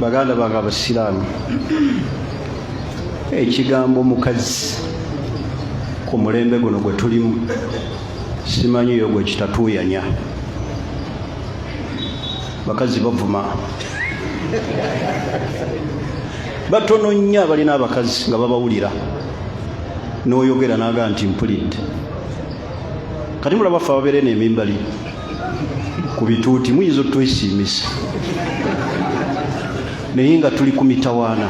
Baganda bange abasiraamu, ekigambo mukazi ku mulembe guno gwe tulimu simanyiyo gwe kitatuuyanya. Bakazi bavuma batono nnyo abalina abakazi nga babawulira n'oyogera n'agaa nti mpulidde. Kati mulaba ffe ababeera eno emimbali ku bituuti muyinza otwesiimisa naye nga tuli ku mitawaana,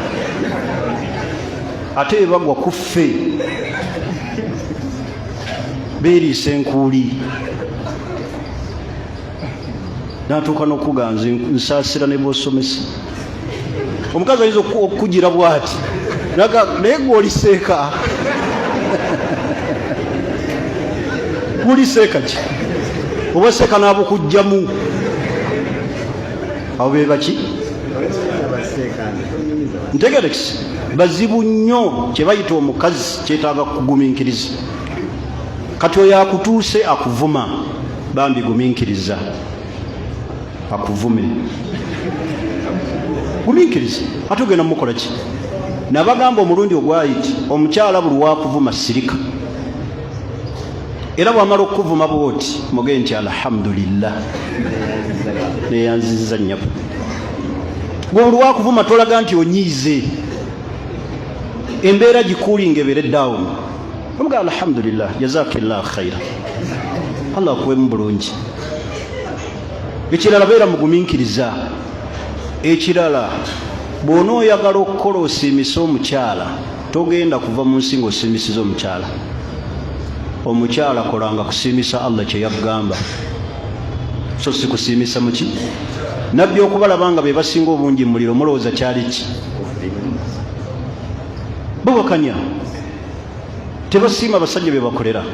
ate bebagwa ku ffe beeriisa enkuuli natuuka n'okuganza nsaasira ne bwosomesa. Omukazi ayinza okukugira bwati naye gwe oliseeka guliseeka ki oba seeka n'abukugjamu abo be baki ntegerekisi bazibu nnyo. Kye bayita omukazi kyetaaga kugumiikiriza. Kati oyo akutuuse akuvuma, bambi gumiikiriza akuvume, gumiikiriza. Ate ogenda mumukola ki? Nabagamba omulundi ogwayiti, omukyala buli wakuvuma sirika, era bwamala okukuvuma bwoti muge nti alhamdulillah, neyanziza nnyabo. Gwe buli wakuvuma tolaga nti onyiize, embeera gikuulinga ebeere down, omuga alhamdulillah, jazakillah khaira, Allah akuwemu bulungi. Ekirala, beera mugumiikiriza. Ekirala, bw'onooyagala okukola osiimise omukyala, togenda kuva mu nsi ng'osiimisiza omukyala. Omukyala kolanga kusiimisa Allah kye yaggamba, so si kusiimisa muki nabbi. Okubalaba nga be basinga obungi mu muliro, mulowooza kyali ki? Bawakanya, tebasiima abasajja be bakolera.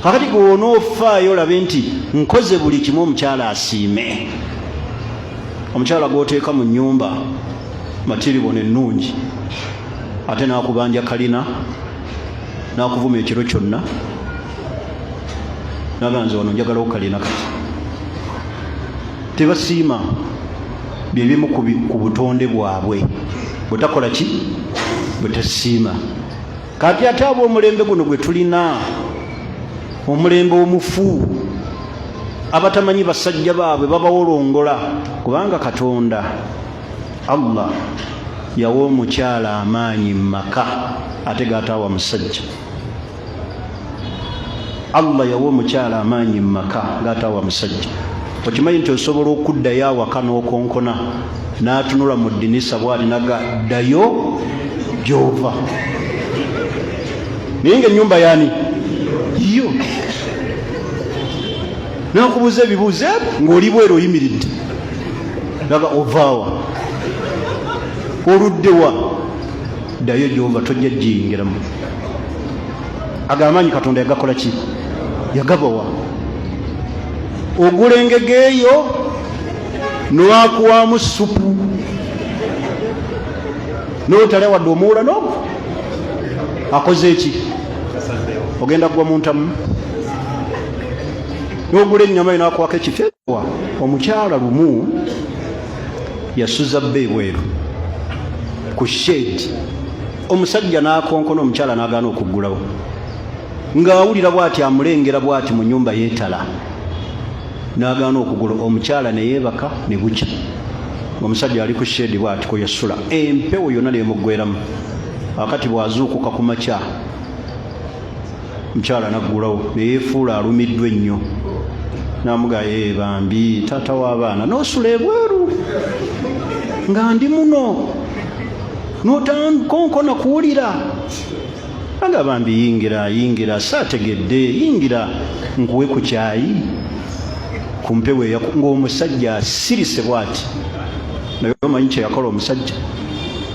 Kakati gwe onoofaayo olabe nti nkoze buli kimu omukyala asiime. Omukyala gw'oteeka mu nnyumba matiribona ennungi, ate n'akubanja kalina n'akuvuma ekiro kyonna, naganze wano njagala okalina. Kati tebasiima, byebimu ku butonde bwabwe bwetakola ki, bwetasiima. Kati ate ab'omulembe guno gwe tulina, omulembe omufu, abatamanyi basajja baabwe babawolongola, kubanga Katonda Allah yawa omukyala amaanyi mu maka ate gataawa musajja. Allah yawa omukyala amaanyi mu maka gataawa musajja. Okimanyi nti osobola okuddayo awaka n'okonkona, n'atunula mu ddinisa bwati naga ddayo gy'ova, naye nga ennyumba yani yo, nakubuuza ebibuuzo ebyo ng'oli bweru oyimiridde, naga ovaawa, oluddewa, ddayo gy'ova, tojja giyingiramu. Ago amaanyi Katonda yagakola ki? Yagabawa. Ogula engege eyo nwakuwamu supu notalya wadde omuwula nogu akoze eki, ogenda kugwa mu ntamu. Nogula ennyama yo nakuwako ekifewa. Omukyala lumu yasuza bba ebweru ku shedi, omusajja n'akonkona, omukyala n'agaana okuggulawo, ng'awulira bw'ati amulengera bw'ati mu nyumba yeetala, n'agaana okugula. Omukyala ne yeebaka ne bukya, omusajja ali ku shedi bw'ati kwe yasula, empewo yonna neemuggweramu. Akati bw'azuukuka ku makya, mukyala naggulawo, neyeefuula alumiddwa ennyo, namuga ee bambi taata w'abaana, n'osula ebweru nga ndi muno notankonkona kuwulira. Aga bambi yingira, yingira, saategedde, yingira nkuwe ku kyayi ku mpewo ng'omusajja asirise bw'ati. Naye omanyi kye yakola omusajja?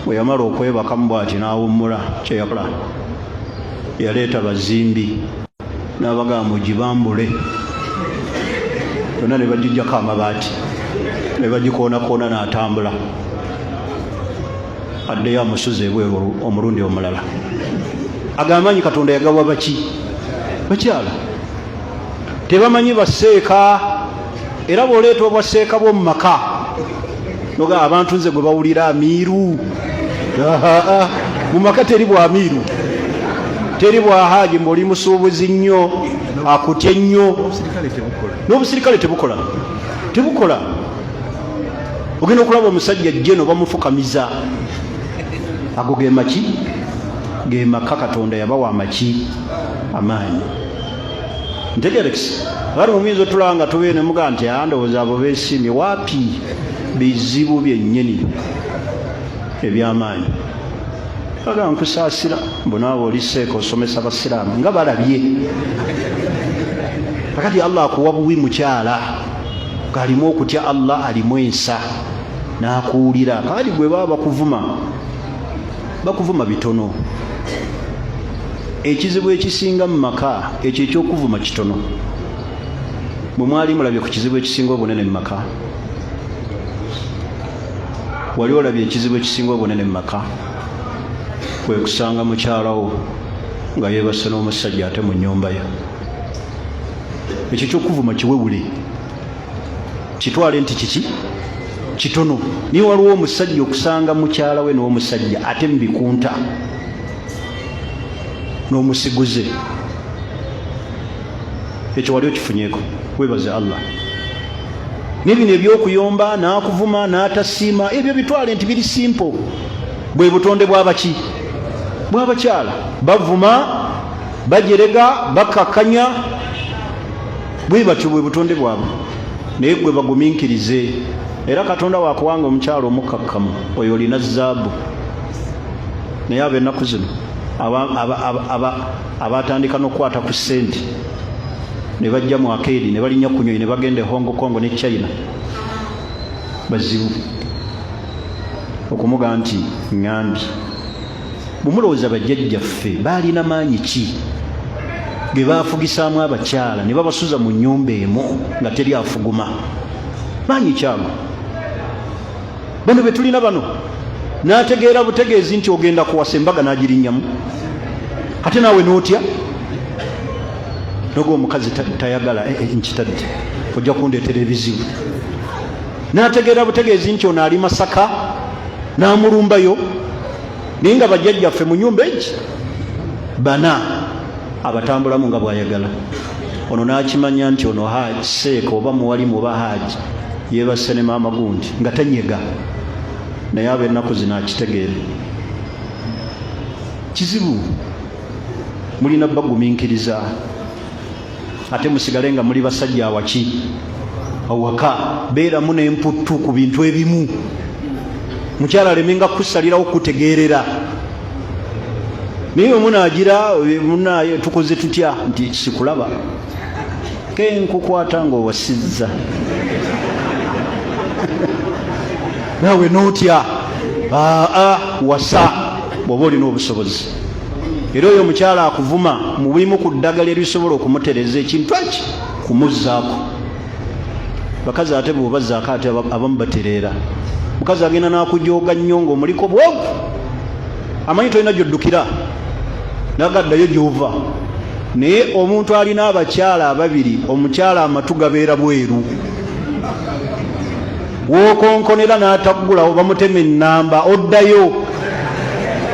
Bwe yamala okwebakamu bw'ati n'awummula, kye yakola, yaleeta bazimbi n'abagamba mugibambule yonna, ne bagijjako amabaati ne bagikoonakoona, n'atambula addeyo amusuza ebweru omulundi omulala. Agamanyi Katonda yagawa baki? Bakyala. Tebamanyi baseeka, era bw'oleeta obwaseeka bw'omu maka. Noga abantu nze gwe bawulira amiiru. Mu maka teri bwamiiru, teri bwa haaji, mbu oli musuubuzi nnyo akutye nnyo. N'obusirikale tebukola, tebukola. Ogenda okulaba omusajja jeno bamufukamiza. Ago ge maki? Ge maka Katonda yabawa amaki amaanyi. Ntegerekisa kati mumuyinza otulaba nga tubeere ne mugaa nti ndowooza abo beesiimye. Waapi, bizibu byennyini ebyamaanyi. Aga nkusaasira mbu naawe oli seeka osomesa basiraamu nga balabye. Kakati Allah akuwa buwi mukyala ng'alimu okutya Allah, alimu ensa, n'akuwulira. Kakati gwe baba bakuvuma, bakuvuma bitono. Ekizibu ekisinga mu maka ekyo ekyokuvuma kitono. Bwe mwali mulabye ku kizibu ekisinga obunene mu maka, wali olabye ekizibu ekisinga obunene mu maka kwe kusanga mukyalawo nga yeebase n'omusajja ate mu nnyumba yo. Ekyo kyokuvuma kiwewule, kitwale nti kiki kitono. Naye waliwo omusajja okusanga mukyala we n'omusajja ate mu bikunta n'omusiguze, ekyo wali okifunyeko, webaze Allah. Naye bino ebyokuyomba n'akuvuma n'atasiima, ebyo bitwale nti biri simple, bwe butonde bwabaki bw'abakyala. Bavuma, bajerega, bakkakkanya, bwe batyo bwe butonde bwabwe. Naye gwe bagumiikirize. Era Katonda wakuwanga omukyala omukkakkamu oyo olina zaabu. Naye abo ennaku zino abatandika n'okukwata ku ssente ne bajja mu akeedi ne balinnya ku nyonyi ne bagenda e Hong Kong ne China, bazibu okumuga nti ŋŋambye. Bwemulowooza bajjajjaffe baalina maanyi ki ge baafugisaamu abakyala ne babasuza mu nnyumba emu nga teri afuguma? Maanyi kyago bano be tulina bano? N'ategeera butegeezi nti ogenda kuwasa, embaga n'agirinnyamu, ate naawe n'otya noga omukazi tayagala, nkitadde, ojja kundeetera ebizibu. N'ategeera butegeezi nti ono ali Masaka, n'amulumbayo. Naye nga bajjajjaffe mu nyumba egi bana abatambulamu nga bw'ayagala. Ono n'akimanya nti ono haji seeka oba muwalimu oba haji yeebase ne maama gundi nga tanyega. Naye ab'ennaku zino akitegeera kizibu, mulina bagumiikiriza ate musigale nga muli basajja awaki awaka. Beeramu n'emputtu ku bintu ebimu, mukyala alemenga kusalirawo kutegeerera. Naye omunaagira munaye tukoze tutya nti sikulaba kenkukwata ng'owasizza naawe n'otya. Aa wasa bw'oba olina obusobozi. Era oyo omukyala akuvuma mu bulimu ku ddagala erisobola okumutereza ekintu eki kumuzzaako. Bakazi ate bw'obazzaako ate abamu batereera. Mukazi agenda n'akujooga nnyo ng'omuliko bwogu, amanyi tolina gy'oddukira, nagaddayo gy'ova. Naye omuntu alina abakyala ababiri, omukyala amatu gabeera bweru, w'okonkonera n'ataggulawo bamutema ennamba, oddayo.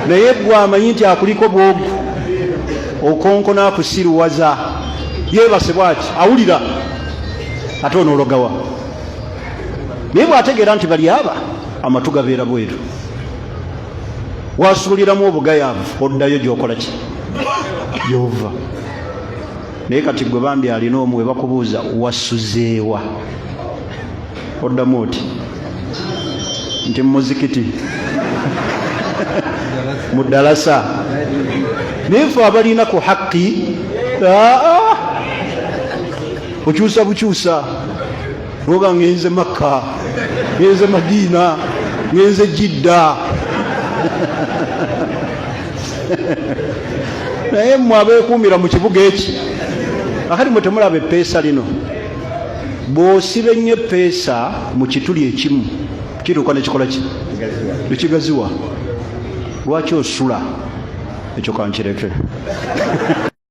Naye gwe amanyi nti akuliko bwogu, okonkona akusiruwaza, yeebase bwati awulira, ate onoologawa. Naye bw'ategeera nti bali aba amatu gabeera bweru, wasuuliramu obugayaavu, oddayo gy'okola ki gy'ova. Naye kati gwe bambi alina omu, we bakubuuza wasuzeewa, oddamu oti nti mumuzikiti, mu ddalasa. Naye fe abalina ku haki aa okyusa bukyusa, noga ngenze Makka, ngenze Madiina, ngenze Jidda. Naye mmwe abeekuumira mu kibuga eki, akati mwe temulaba eppeesa lino. Bw'osiba ennyo eppeesa mu kituli ekimu, kituuka nekikola ki ekigaziwa. Lwaki osula ekyo? Kankireke.